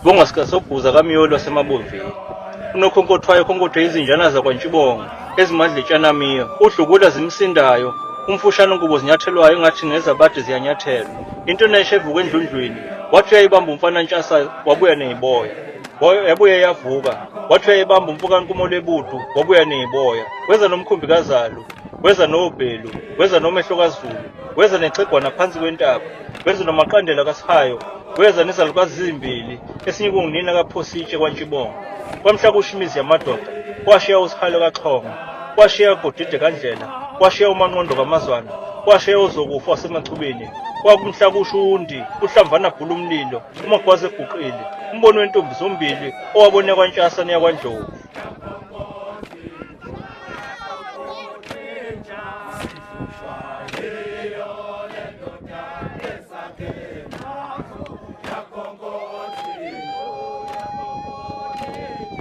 Bonga sikaSobhuza kaMyoli waseMabomvini. Unokhonkothwayo khonkothwe izinjana zakwaNtshibongo ezimadletshana amiyo. Udlukula zimsindayo, umfushane ngubo zinyathelwayo engathi ngezabade ziyanyathelwa. Into nesha evuka endlundlwini, wathi uyayibamba umfana ntshasa wabuya neyiboya. Yabuye yavuka, wathi uyayibamba umfo kaNkumo lebudu wabuya neyiboya. Weza nomkhumbi kaZalu, weza nobhelu, weza nomehlo kaZulu, weza nexhegwana phansi kwentaba, weza nomaqandela kaSihayo, weza nezalukazi zimbili, esinye kungunina kaPhositshe kwaNtshibongo. Kwamhla kusho imizi yamadoda, kwashiya uSihalo kaXhongo, kwashiya uGodide kaNdlela, kwashiya uManqondo kaMazwana, kwashiya uZokufa waseMachubeni, kwakumhla kusho uNdi, uHlamvana bhula umlilo, uMagwaza eguqile, umbono wentombi zombili owabonekwa Ntshasa neyakwaNdlovu.